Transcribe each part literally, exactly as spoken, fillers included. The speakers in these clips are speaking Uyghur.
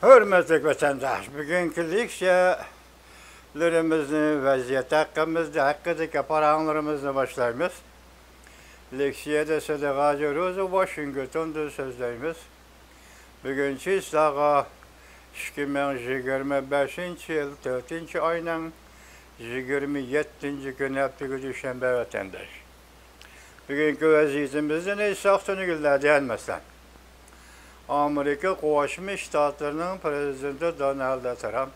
ھۆرمەتلىك ۋەتەنداش، بۈگۈنكى لېكسىيەلىرىمىزنى، ۋەزىيەت ھەققىمىزدە، ھەققىدىكى پاراڭلىرىمىزنى باشلايمىز. لېكسىيەدە سىدىق ھاجى روزى ۋاشىنگتوندىن سۆزلەيمىز. بۈگۈن چىسلاغا ئىككى مىڭ يىگىرمە بەشىنچى يىل تۆتىنچى ئاينىڭ يىگىرمە يەتتىنچى كۈنى، ھەپتىگە دۈشەنبە، ۋەتەنداش. بۈگۈنكى ۋەزىيىتىمىزدىن ئېيتساق، تۈنۈگۈنلەردە مەسىلەن، ئامېرىكا قوشما شتاتلىرىنىڭ پرېزىدېنتى دونالد ترامپ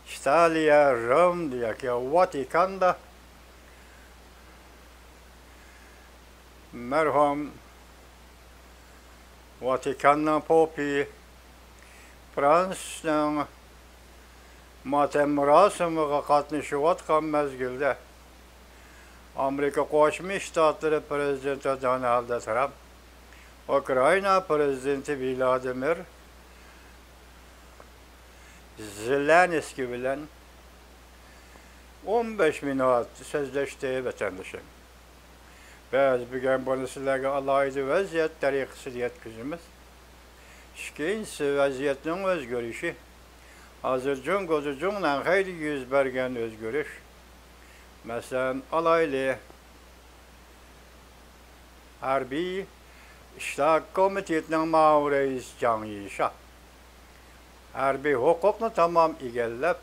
ئىتالىيە، رىم ياكى ۋاتىكاندا مەرھۇم ۋاتىكاننىڭ پوپى فرانسىسنىڭ ماتەم مۇراسىمىغا قاتنىشىۋاتقان مەزگىلدە، ئامېرىكا قوشما شتاتلىرى پرېزىدېنتى دونالد ترامپ ئۇكرائىنا پرېزىدېنتى ۋلادىمىر زېلېنسكىي بىلەن ئون بەش مىنۇت سۆزلەشتى، ۋەتەندىشىم. بىز بۈگۈن بۇنى سىلەرگە ئالاھىدە ۋەزىيەت تەرىقىسىدە يەتكۈزىمىز. ئىككىنچىسى، ۋەزىيەتنىڭ ئۆزگىرىشى. ھازىر جۇڭگودا جۇڭنەنخەيدە يۈز بەرگەن ئۆزگىرىش. مەسىلەن، ئالايلى، ھەربىي ئىشلار كومىتېتىنىڭ مۇئاۋىن رەئىسى جاڭ يىشا ھەربىي ھوقۇقنى تامام ئىگىلەپ،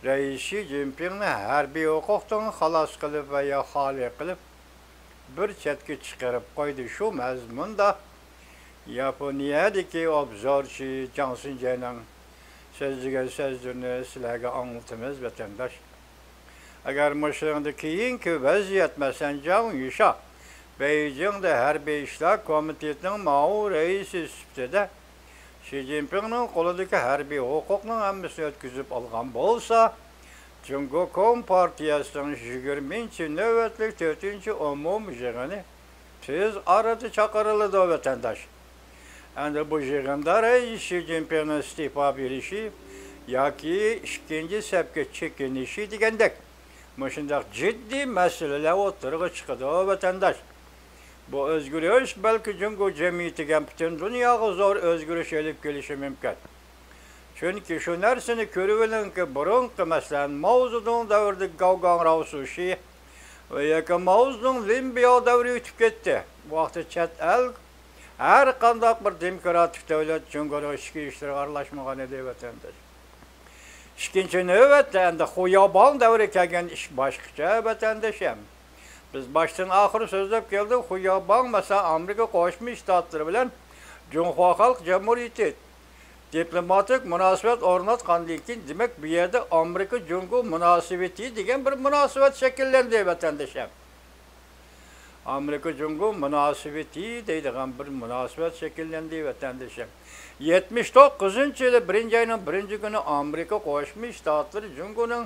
رەئىس شى جىنپىڭنى ھەربىي ھوقۇقتىن خالاس قىلىپ ۋە يا خالىي قىلىپ، بىر چەتكە چىقىرىپ قويدى. شۇ مەزمۇندا ياپونىيەدىكى ئوبزورچى جاڭ سىنجەينىڭ سۆزلىگەن سۆزلىرىنى سىلەرگە ئاڭلىتىمىز، ۋەتەنداش. ئەگەر مۇشۇنىڭدىن كېيىنكى ۋەزىيەت، مەسىلەن، جاڭ يىشا بېيجىڭدا ھەربىي ئىشلار كومىتېتىنىڭ مۇئاۋىن رەئىسى سۈپىتىدە شى جىنپىڭنىڭ قولىدىكى ھەربىي ھوقۇقنىڭ ھەممىسىنى ئۆتكۈزۈپ ئالغان بولسا، جۇڭگو كومپارتىيەسىنىڭ يىگىرمىنچى نۆۋەتلىك تۆتىنچى ئومۇمىي يىغىنى تېز ئارىدا چاقىرىلىدۇ، ۋەتەنداش. ئەمدى بۇ يىغىندا رەئىس شى جىنپىڭنىڭ ئىستېپا بېرىشى ياكى ئىككىنچى سەپكە چېكىنىشى دېگەندەك مۇشۇنداق جىددىي مەسىلىلەر ئوتتۇرىغا چىقىدۇ، ۋەتەنداش. بۇ ئۆزگىرىش بەلكى جۇڭگو جەمئىيىتىگە ھەم پۈتۈن دۇنياغا زور ئۆزگىرىش ئېلىپ كېلىشى مۇمكىن. چۈنكى شۇ نەرسىنى كۆرۈۋېلىڭكى، بۇرۇنقى، مەسىلەن، ماۋزېدۇڭ دەۋرىدىكى گاۋگاڭ راۋسۇشى ۋە ياكى ماۋزېدۇڭ لىن بىياۋ دەۋرى ئۆتۈپ كەتتى. بۇ ۋاقىتتا چەت ئەل، ھەر قانداق بىر دېموكراتىك دۆلەت جۇڭگونىڭ ئىچكى ئىشلىرىغا ئارىلاشمىغان ئىدى، ۋەتەنداش. ئىككىنچى نۆۋەتتە ئەمدى خۇياۋباڭ دەۋرى كەلگەن، ئىش باشقىچە، ۋەتەندىشىم. بىز باشتىن ئاخىر سۆزلەپ كەلدۇق. خۇياۋباڭ، مەسىلەن، ئامېرىكا قوشما شتاتلىرى بىلەن جۇڭخۇا خەلق جۇمھۇرىيىتى دىپلوماتىك مۇناسىۋەت ئورناتقاندىن كېيىن، دېمەك، بۇ يەردە ئامېرىكا جۇڭگو مۇناسىۋىتى دېگەن بىر مۇناسىۋەت شەكىللەندى، ۋەتەندىشىم. ئامېرىكا جۇڭگو مۇناسىۋىتى دەيدىغان بىر مۇناسىۋەت شەكىللەندى، ۋەتەندىشىم. يەتمىش توققۇزىنچى يىلى بىرىنچى ئاينىڭ بىرىنچى كۈنى ئامېرىكا قوشما شتاتلىرى جۇڭگونىڭ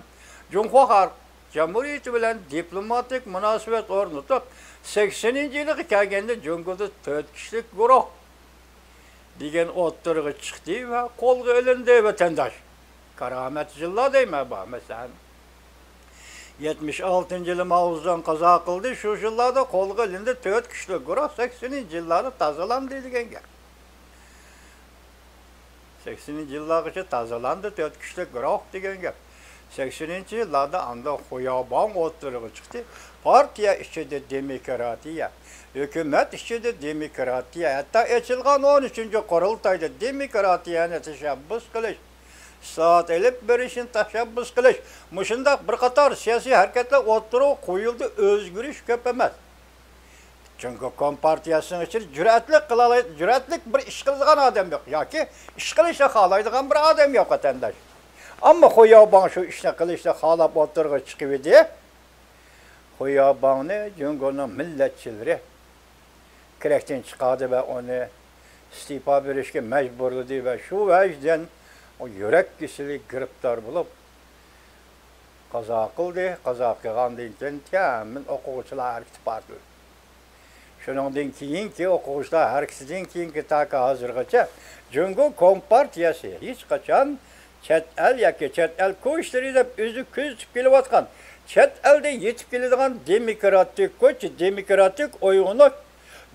جۇڭخۇا خەلق جۇمھۇرىيىتى بىلەن دىپلوماتىك مۇناسىۋەت ئورنىتىپ، سەكسىنىنچى يىلىغا كەلگەندە جۇڭگودا تۆت كىشىلىك گۇرۇھ دېگەن ئوتتۇرىغا چىقتى ۋە قولغا ئېلىندى، ۋەتەنداش. كارامەت يىللار دەيمەن بۇ، مەسىلەن، يەتمىش ئالتىنچى يىلى ماۋزېدۇڭ قازا قىلدى، شۇ يىللاردا قولغا ئېلىندى، تۆت كىشىلىك گۇرۇھ سەكسىنىنچى يىللاردا تازىلاندى دېگەن گەپ. سەكسىنىنچى يىللارغىچە تازىلاندى تۆت كىشىلىك گۇرۇھ دېگەن گەپ. سەكسىنىنچى يىللاردا ئاندىن خۇياۋباڭ ئوتتۇرىغا چىقتى. پارتىيە ئىچىدە دېموكراتىيە، ھۆكۈمەت ئىچىدە دېموكراتىيە، ھەتتا ئېچىلغان ئون ئۈچىنچى قۇرۇلتايدا دېموكراتىيەنى تەشەببۇس قىلىش، ئىسلاھات ئېلىپ بېرىشنى تەشەببۇس قىلىش، مۇشۇنداق بىر قاتار سىياسىي ھەرىكەتلەر ئوتتۇرىغا قويۇلدى، ئۆزگىرىش كۆپ ئەمەس. جۇڭگو كومپارتىيەسىنىڭ ئىچىدە جۈرئەتلىك قىلالاي-، جۈرئەتلىك بىر ئىش قىلىدىغان ئادەم يوق ياكى ئىش قىلىشنى خالايدىغان بىر ئادەم يوق، ۋەتەنداش. ئەمما خۇياۋباڭ شۇ ئىشنى قىلىشنى خالاپ ئوتتۇرىغا چىقىۋىدى. خۇياۋباڭنى جۇڭگونىڭ مىللەتچىلىرى كېرەكتىن چىقاردى ۋە ئۇنى ئىستېپا بېرىشكە مەجبۇرلىدى ۋە شۇ ۋەجدىن ئۇ يۈرەك كېسىلى گىرىپتار بولۇپ، قازا قىلدى. قازا قىلغاندىن كېيىن تەمىن ئوقۇغۇچىلار ھەرىكىتى پارتلىدى. شۇنىڭدىن كېيىنكى، ئوقۇغۇچىلار ھەرىكىتىدىن كېيىنكى تاكى ھازىرغىچە جۇڭگو كومپارتىيەسى ھېچقاچان چەت ئەل ياكى چەت ئەل كۇچلىرى دەپ ئۆزى كۆزىتىپ كېلىۋاتقان، چەت ئەلدىن يېتىپ كېلىدىغان دېموكراتىك كۈچ، دېموكراتىك ئويغىنىش،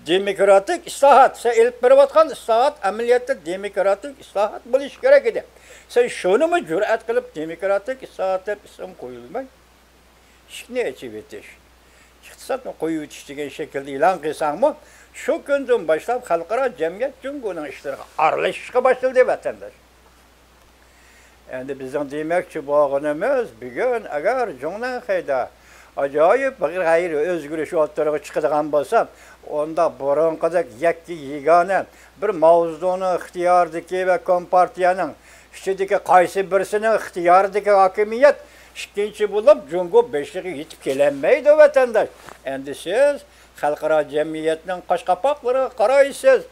دېموكراتىك ئىسلاھات، سەن ئېلىپ بېرىۋاتقان ئىسلاھات ئەمەلىيەتتە دېموكراتىك ئىسلاھات بولۇشى كېرەك ئىدى. سەن شۇنىمۇ جۈرئەت قىلىپ دېموكراتىك ئىسلاھات دەپ ئىسىم قويۇلماي، ئىشىكنى ئېچىۋېتىش، ئىقتىسادنى قويۇۋېتىش دېگەن شەكىلدە ئېلان قىلساڭمۇ، شۇ كۈندىن باشلاپ خەلقئارا جەمئىيەت جۇڭگونىڭ ئىشلىرىغا ئارىلىشىشقا باشلىدى، ۋەتەنداش. ئەمدى بىزنىڭ دېمەكچى بولغىنىمىز، بۈگۈن ئەگەر جۇڭنەنخەيدە ئاجايىپ بىر غەيرىي ئۆزگىرىش ئوتتۇرىغا چىقىدىغان بولسا، ئۇندا بۇرۇنقىدەك يەككە يېگانە بىر ماۋزېدۇڭنىڭ ئىختىيارىدىكى ۋە كومپارتىيەنىڭ ئىچىدىكى قايسى بىرسىنىڭ ئىختىيارىدىكى ھاكىمىيەت ئىككىنچى بولۇپ جۇڭگو بېشىغا يېتىپ كېلەلمەيدۇ، ۋەتەنداش. ئەمدى سىز خەلقئارا جەمئىيەتنىڭ قاش قاپاقلىرىغا قارايسىز.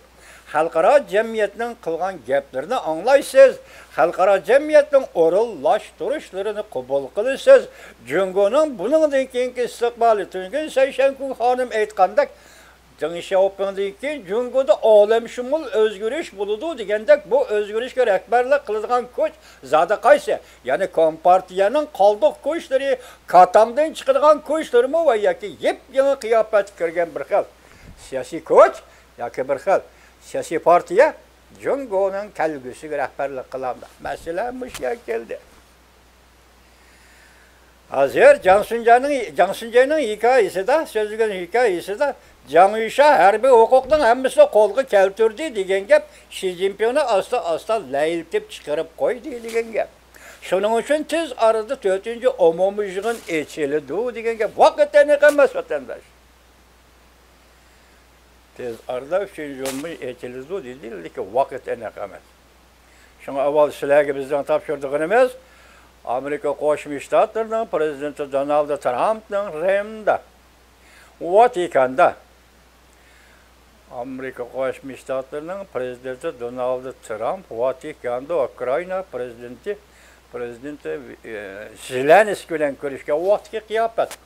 خەلقئارا جەمئىيەتنىڭ قىلغان گەپلىرىنى ئاڭلايسىز. خەلقئارا جەمئىيەتنىڭ ئورۇنلاشتۇرۇشلىرىنى قوبۇل قىلىسىز. جۇڭگونىڭ بۇنىڭدىن كېيىنكى ئىستىقبالى، تۈنۈگۈن سەي شەنكۇن خانىم ئېيتقاندەك، دېڭ شياۋپىڭدىن كېيىن جۇڭگودا ئالەمشۇمۇل ئۆزگىرىش بولىدۇ دېگەندەك، بۇ ئۆزگىرىشكە رەھبەرلىك قىلىدىغان كۈچ زادى قايسى؟ يەنى كومپارتىيەنىڭ قالدۇق كۈچلىرى، كاتامدىن چىقىدىغان كۈچلىرىمۇ ۋە ياكى يېپيېڭى قىياپەتكە كىرگەن بىر خىل سىياسىي كۈچ ياكى بىر خىل سىياسىي پارتىيە جۇڭگونىڭ كەلگۈسىگە رەھبەرلىك قىلامدۇ؟ مەسىلە مۇشۇ يەرگە كەلدى. ھازىر جاڭ سۈنجەنىڭ، جاڭ سۈنجەينىڭ ھېكايىسىدە، سۆزلىگەن ھېكايىسىدە جاڭ يۈشا ھەربىي ھوقۇقنىڭ ھەممىسىنى قولغا كەلتۈردى دېگەن گەپ، شى جىنپىڭنى ئاستا-ئاستا لەيلىتىپ چىقىرىپ قويدى دېگەن گەپ. شۇنىڭ ئۈچۈن تېز ئارىدا تۆتىنچى ئومۇمىي يىغىن ئېچىلىدۇ دېگەن گەپ ۋاقىت ئېنىق ئەمەس، ۋەتەنداش. تېز ئارىدا ئۈچىنچى ئومۇمىي ئېچىلىدۇ دېدى، لېكىن ۋاقىت ئېنىق ئەمەس. شۇڭا ئاۋۋال سىلەرگە بىزنىڭ تاپشۇرىدىغىنىمىز، ئامېرىكا قوشما شتاتلىرىنىڭ پىرېزىدېنتى دونالد ترامپنىڭ رىمدا، ۋاتىكاندا، ئامېرىكا قوشما شتاتلىرىنىڭ پىرېزىدېنتى دونالد ترامپ ۋاتىكاندا ئۇكرائىنا پىرېزىدېنتى، پىرېزىدېنتى، ئى، زېلېنسكىي بىلەن كۆرۈشكەن ۋاقتىكى قىياپەت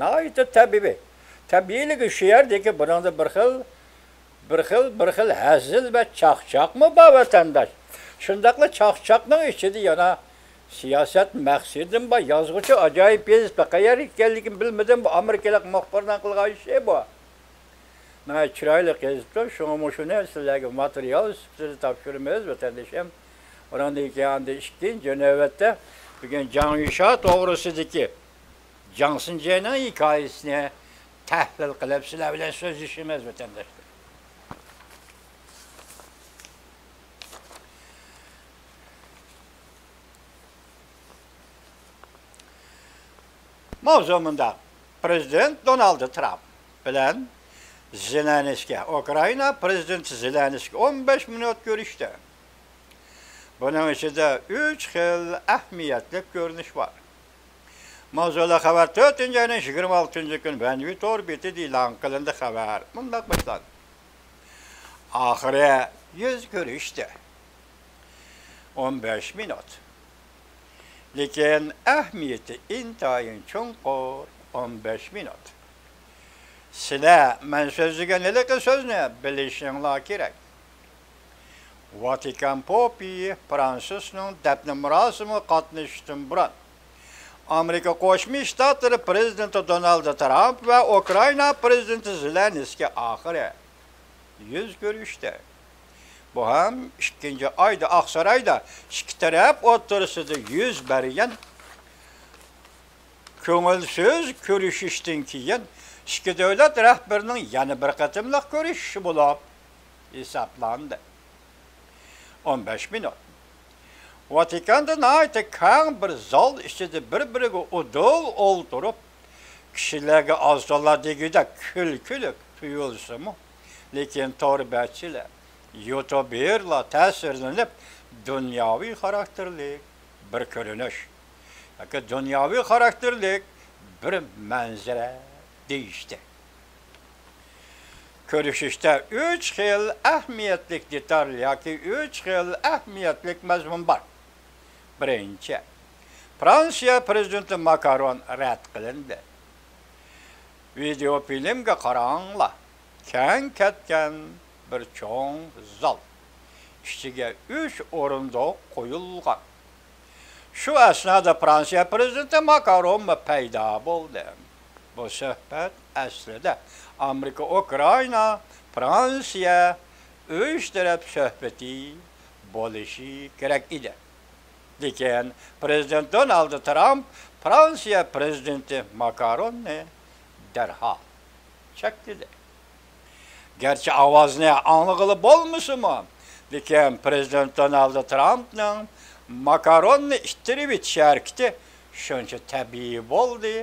ناھايىتى تەبىئىي. تەبىئىيلىكى شۇ يەردىكى بۇنىڭدا بىر خىل، بىر خىل، بىر خىل ھەزىل ۋە چاقچاقمۇ بار، ۋەتەنداش. شۇنداقلا چاقچاقنىڭ ئىچىدە يەنە سىياسەت مەقسىتىم بار. يازغۇچى ئاجايىپ يېزىپتۇ. قەيەرگە ئىكەنلىكىنى بىلمىدىم. بۇ ئامېرىكىلىق مۇخبىرنىڭ قىلغان ئىشى بۇ. ناھايىتى چىرايلىق يېزىپتۇ. شۇڭا مۇشۇنى سىلەرگە ماتېرىيال سۈپىتىدە تاپشۇرىمىز، ۋەتەندىشىم. ئۇنىڭدىن كېيىن ئاندىن ئىككىنچى نۆۋەتتە بۈگۈن جاڭ يۈشا توغرىسىدىكى جاڭ سىنجەينىڭ ھېكايىسىنى تەھلىل قىلىپ، سىلەر بىلەن سۆزلىشىمىز، ۋەتەنداشلار. ماۋزۇ مۇنداق، پىرېزىدېنت دونالد ترامپ بىلەن زېلېنسكىي، ئۇكرائىنا پىرېزىدېنتى زېلېنسكىي ئون بەش مىنۇت كۆرۈشتى. بۇنىڭ ئىچىدە ئۈچ خىل ئەھمىيەتلىك كۆرۈنۈش بار. ماۋزۇلۇق خەۋەر تۆتىنچى ئاينىڭ يىگىرمە ئالتىنچى كۈنى ۋەنۋى تور بېتىدە ئېلان قىلىندى. خەۋەر مۇنداق باشلاندى. ئاخىرى يۈز كۆرۈشتى. ئون بەش مىنۇت. لېكىن ئەھمىيىتى ئىنتايىن چوڭقۇر. ئون بەش مىنۇت. سىلەر مەن سۆزلىگەن ھېلىقى سۆزنى بىلىشىڭلار كېرەك. ۋاتىكان پوپى فرانسىسنىڭ دەپنە مۇراسىمىغا قاتنىشىشتىن بۇرۇن، ئامېرىكا قوشما شتاتلىرى پىرېزىدېنتى دونالد ترامپ ۋە ئۇكرائىنا پىرېزىدېنتى زېلېنسكىي ئاخىرى يۈز كۆرۈشتى. بۇ ھەم ئىككىنچى ئايدا ئاقسارايدا ئىككى تەرەپ ئوتتۇرىسىدا يۈز بەرگەن كۆڭۈلسىز كۆرۈشۈشتىن كېيىن، ئىككى دۆلەت رەھبىرىنىڭ يەنە بىر قېتىملىق كۆرۈشۈشى بولۇپ ھېسابلاندى. ئون بەش مىنۇت. ۋاتىكاندا ناھايىتى كەڭ بىر زال ئىچىدە بىر-بىرىگە ئۇدۇل ئولتۇرۇپ، كىشىلەرگە ئاز-تولا دېگۈدەك كۈلكىلىك تۇيۇلسىمۇ، لېكىن تور بەتچىلەر، يۇتۇبېرلار تەسىرلىنىپ، دۇنياۋى خاراكتېرلىك بىر كۆرۈنۈش ياكى دۇنياۋى خاراكتېرلىك بىر مەنزىرە دېيىشتى. كۆرۈشۈشتە ئۈچ خىل ئەھمىيەتلىك دېتال ياكى ئۈچ خىل ئەھمىيەتلىك مەزمۇن بار. بىرىنچى، فرانسىيە پىرېزىدېنتى ماكرون رەت قىلىندى. ۋىدېئو فىلىمگە قاراڭلار. كەڭ كەتكەن بىر چوڭ زال. ئىچىگە ئۈچ ئورۇندۇق قويۇلغان. شۇ ئەسنادا فرانسىيە پىرېزىدېنتى ماكرونمۇ پەيدا بولدى. بۇ سۆھبەت ئەسلىدە ئامېرىكا ئۇكرائىنا فرانسىيە ئۈچ تەرەپ سۆھبىتى بولۇشى كېرەك ئىدى. لېكىن پرېزىدېنت دونالد ترامپ فرانسىيە پرېزىدېنتى ماكروننى دەرھال چەكلىدى. گەرچە ئاۋازنى ئاڭلىغىلى بولمىسىمۇ، لېكىن پرېزىدېنت دونالد ترامپنىڭ ماكروننى ئىتتىرىۋېتىش ھەرىكىتى شۇنچە تەبىئىي بولدى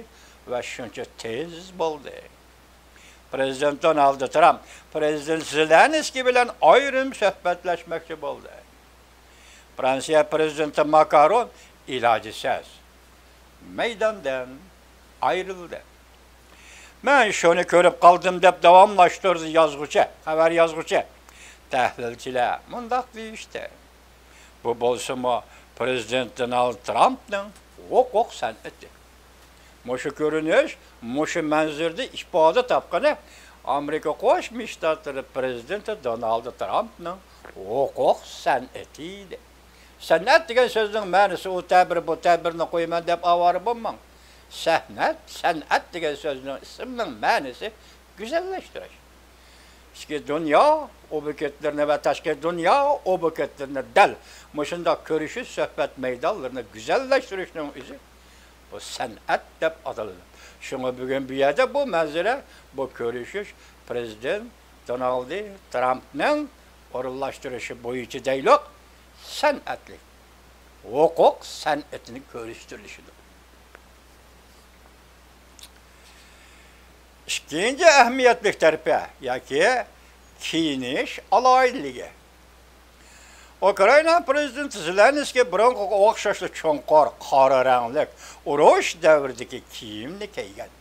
ۋە شۇنچە تېز بولدى. پرېزىدېنت دونالد ترامپ پرېزىدېنت زېلېنسكىي بىلەن ئايرىم سۆھبەتلەشمەكچى بولدى. فرانسىيە پرېزىدېنتى ماكرون ئىلاجىسىز مەيداندىن ئايرىلدى. مەن شۇنى كۆرۈپ قالدىم، دەپ داۋاملاشتۇردى يازغۇچى، خەۋەر يازغۇچى. تەھلىلچىلەر مۇنداق دېيىشتى. بۇ بولسىمۇ پرېزىدېنت دونالد ترامپنىڭ ھوقۇق سەنئىتى. مۇشۇ كۆرۈنۈش، مۇشۇ مەنزىرىدە ئىپادە تاپقىنى ئامېرىكا قوشما شتاتلىرى پرېزىدېنتى دونالد ترامپنىڭ ھوقۇق سەنئىتى ئىدى. سەنئەت دېگەن سۆزنىڭ مەنىسى ئۇ تەبىر، بۇ تەبىرنى قويىمەن دەپ ئاۋارە بولماڭ. سەنئەت، سەنئەت دېگەن سۆزنىڭ، ئىسىمنىڭ مەنىسى گۈزەللەشتۈرۈش. ئىچكى دۇنيا ئوبيېكتلىرىنى ۋە تاشقى دۇنيا ئوبيېكتلىرىنى دەل مۇشۇنداق كۆرۈشۈش، سۆھبەت مەيدانلىرىنى گۈزەللەشتۈرۈشنىڭ ئۆزى بۇ سەنئەت دەپ ئاتىلىدۇ. شۇڭا بۈگۈن بۇ يەردە بۇ مەنزىرە، بۇ كۆرۈشۈش پرېزىدېنت دونالد ترامپنىڭ ئورۇنلاشتۇرۇشى بويىچە دەيلۇق، سەنئەتلىك ھوقۇق سەنئىتىنى كۆرۈشتۈرۈلۈشىدۇر. ئىككىنچى ئەھمىيەتلىك تەرىپى ياكى كىيىنىش ئالاھىدىلىكى. ئۇكرائىنا پرېزىدېنتى زېلېنسكىي بۇرۇنقىغا ئوخشاشلا چوڭقۇر قارا رەڭلىك ئۇرۇش دەۋرىدىكى كىيىمنى كىيگەن.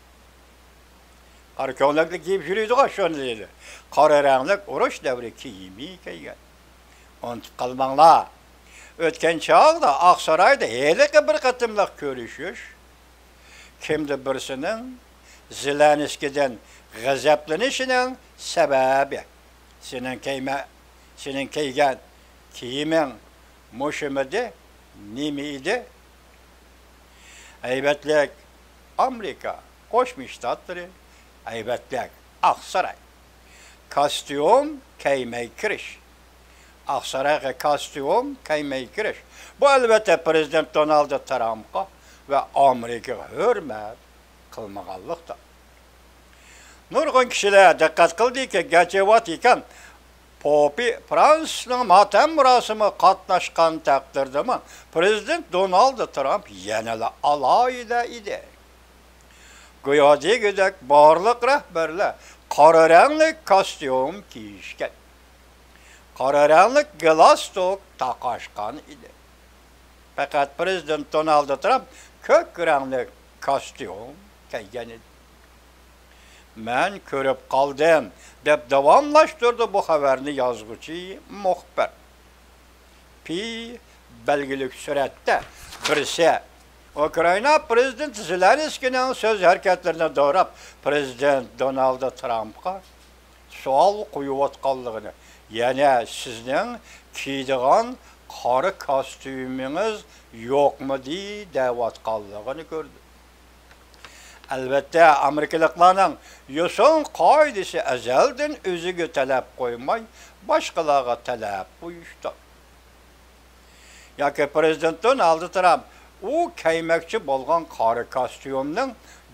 قارا كۆڭلەكنى كىيىپ يۈرىدىغان شۇنى دەيدۇ. قارا رەڭلىك ئۇرۇش دەۋرى كىيىمى كىيگەن. ئۇنتۇپ قالماڭلار، ئۆتكەن چاغدا ئاقسارايدا ھېلىقى بىر قېتىملىق كۆرۈشۈش كىمدۇر بىرسىنىڭ زېلېنسكىيدىن غەزەپلىنىشىنىڭ سەۋەبى، سېنىڭ كىيمە-، سېنىڭ كىيگەن كىيىمىڭ مۇشۇمىدى، نېمە ئىدى؟ ھەيۋەتلىك ئامېرىكا قوشما شتاتلىرى، ھەيۋەتلىك ئاقساراي. كاستيۇم كىيمەي كىرىش. ئاقسارايغا كاستيۇم كىيمەي كىرىش. بۇ، ئەلۋەتتە، پرېزىدېنت دونالد ترامپقا ۋە ئامېرىكىغا ھۆرمەت قىلمىغانلىقتا. نۇرغۇن كىشىلەر دىققەت قىلدىكى، گەرچە ۋاتىكان پوپى فرانسىسنىڭ ماتەم مۇراسىمىغا قاتناشقان تەقدىردىمۇ، پرېزىدېنت دونالد ترامپ يەنىلا ئالاھىدە ئىدى. گويا دېگۈدەك بارلىق رەھبەرلەر قارا رەڭلىك كاستيۇم كىيىشكەن، قارا رەڭلىك گالستۇك تاقاشقان ئىدى. پەقەت پرېزىدېنت دونالد ترامپ كۆك رەڭلىك كاستيۇم كىيگەن ئىدى. مەن كۆرۈپ قالدىم، دەپ داۋاملاشتۇردى بۇ خەۋەرنى يازغۇچى مۇخبىر. پى بەلگىلىك سۈرەتتە بىرسى ئۇكرائىنا پرېزىدېنتى زېلېنسكىينىڭ سۆز ھەرىكەتلىرىنى دوراپ، پرېزىدېنت دونالد ترامپقا سوئال قويۇۋاتقانلىقىنى، يەنە سىزنىڭ كىيىدىغان قارا كاستيۇمىڭىز يوقمىدى دەۋاتقانلىقىنى كۆردۈم. ئەلۋەتتە، ئامېرىكىلىقلارنىڭ يوسۇن قائىدىسى ئەزەلدىن ئۆزىگە تەلەپ قويماي، باشقىلارغا تەلەپ قويۇشتۇر. ياكى پرېزىدېنت دونالد ترامپ ئۇ كىيمەكچى بولغان قارا كاستيۇمنىڭ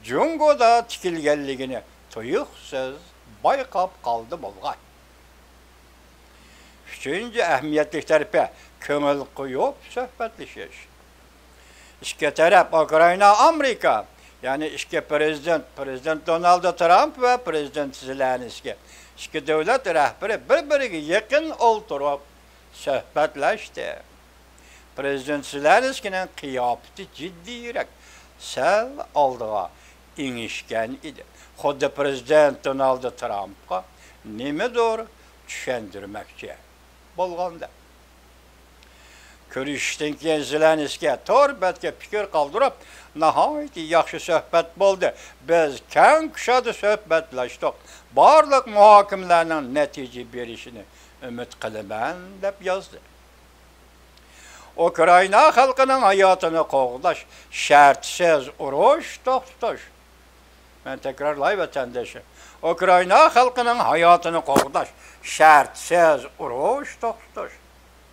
جۇڭگودا تىكىلگەنلىكىنى تۇيۇقسىز بايقاپ قالدى بولغاي. ئۈچىنچى ئەھمىيەتلىك تەرىپى، كۆڭۈل قويۇپ سۆھبەتلىشىش. ئىككى تەرەپ، ئۇكرائىنا، ئامېرىكا، يەنى ئىككى پرېزىدېنت، پرېزىدېنت دونالد ترامپ ۋە پرېزىدېنت زېلېنسكىي، ئىككى دۆلەت رەھبىرى بىر-بىرىگە يېقىن ئولتۇرۇپ سۆھبەتلەشتى. پرېزىدېنت زېلېنسكىينىڭ قىياپىتى جىددىيرەك، سەل ئالدىغا ئېڭىشكەن ئىدى. خۇددى پرېزىدېنت دونالد ترامپقا نېمىدۇر چۈشەندۈرمەكچى بولغاندەك. كۆرۈشۈشتىن كېيىن زېلېنسكىي تور بەتكە پىكىر قالدۇرۇپ، ناھايىتى ياخشى سۆھبەت بولدى. بىز كەڭ كۇشادە سۆھبەتلەشتۇق. بارلىق مۇھاكىمىلەرنىڭ نەتىجە بېرىشىنى ئۈمىد قىلىمەن، دەپ يازدى. ئۇكرائىنا خەلقىنىڭ ھاياتىنى قوغداش، شەرتسىز ئۇرۇش توختىتىش، مەن تەكرارلاي، ۋەتەندىشىم، ئۇكرائىنا خەلقىنىڭ ھاياتىنى قوغداش، شەرتسىز ئۇرۇش توختىتىش،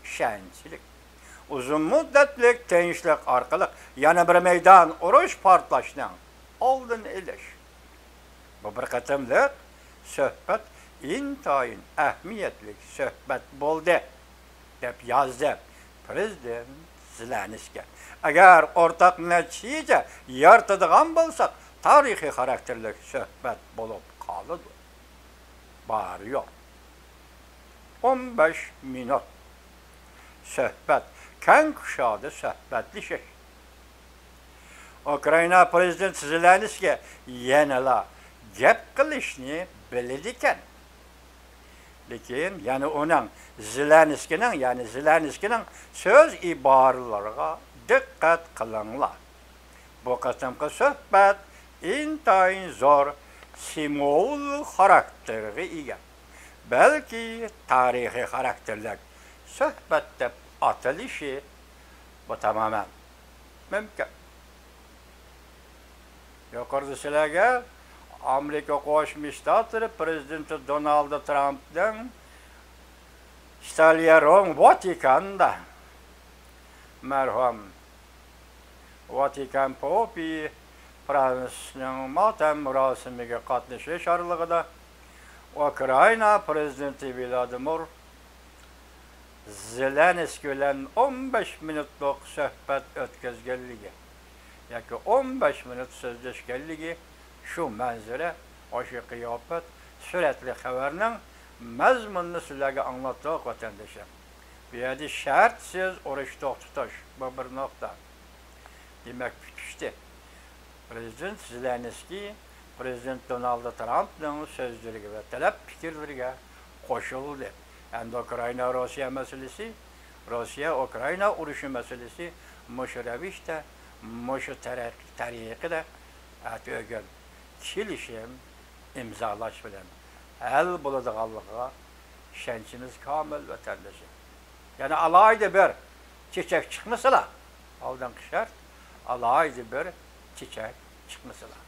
ئىشەنچلىك، ئۇزۇن مۇددەتلىك تىنچلىق ئارقىلىق يەنە بىر مەيدان ئۇرۇش پارتلاشنىڭ ئالدىنى ئېلىش. بۇ بىر قېتىملىق سۆھبەت ئىنتايىن ئەھمىيەتلىك سۆھبەت بولدى، دەپ يازدى پىرېزىدېنت زېلېنسكىي. ئەگەر ئورتاق نەتىجە يارىتىدىغان بولساق، تارىخىي خاراكتېرلىك سۆھبەت بولۇپ قالىدۇ. بار يوق. ئون بەش مىنۇت سۆھبەت، كەڭ كۇشادە سۆھبەتلىشىش. ئۇكرائىنا پىرېزىدېنتى زېلېنسكىي يەنىلا گەپ قىلىشنى بىلىدىكەن. لېكىن يەنە ئۇنىڭ، زېلېنسكىينىڭ، يەنى زېلېنسكىينىڭ سۆز ئىبارىلىرىغا دىققەت قىلىڭلار. بۇ قېتىمقى سۆھبەت ئىنتايىن زور سىمۋول خاراكتېرىغا ئىگە، بەلكى تارىخىي خاراكتېرلىك سۆھبەت دەپ ئاتىلىشى بۇ تامامەن مۇمكىن. يۇقىرىدا سىلەرگە ئامېرىكا قوشما شتاتلىرى پىرېزىدېنتى دونالد ترامپنىڭ ئىتالىيە روم ۋاتىكاندا مەرھۇم ۋاتىكان پوپى فرانسىسنىڭ ماتەم مۇراسىمىگە قاتنىشىش ئارىلىقىدا ئۇكرائىنا پىرېزىدېنتى ۋلادىمىر زېلېنسكىي بىلەن ئون بەش مىنۇتلۇق سۆھبەت ئۆتكۈزگەنلىكى ياكى ئون بەش مىنۇت سۆزلەشكەنلىكى، شۇ مەنزىرە، ئاشۇ قىياپەت، سۈرەتلىك خەۋەرنىڭ مەزمۇنىنى سىلەرگە ئاڭلاتتۇق، ۋەتەندىشىم. بۇ يەردە شەرتسىز ئۇرۇش توختىتىش، بۇ بىر نۇقتا. دېمەك، پۈتۈشتى. پىرېزىدېنت زېلېنسكىي پىرېزىدېنت دونالد ترامپنىڭ سۆزلىرىگە ۋە تەلەپ پىكىرلىرىگە قوشۇلدى. ئەمدى ئۇكرائىنا روسىيە مەسىلىسى، روسىيە ئۇكرائىنا ئۇرۇشى مەسىلىسى مۇشۇ رەۋىشتە، مۇشۇ تەرەق-، تەرىقىدە ئەتىگۈن كېلىشىم ئىمزالاش بىلەن ھەل بولىدىغانلىقىغا ئىشەنچىمىز كامىل، ۋەتەندىشىم. يەنە ئالاھىدە بىر چېچەك چىقمىسىلا، ئالدىنقى شەرت، ئالاھىدە بىر چېچەك چىقمىسىلا.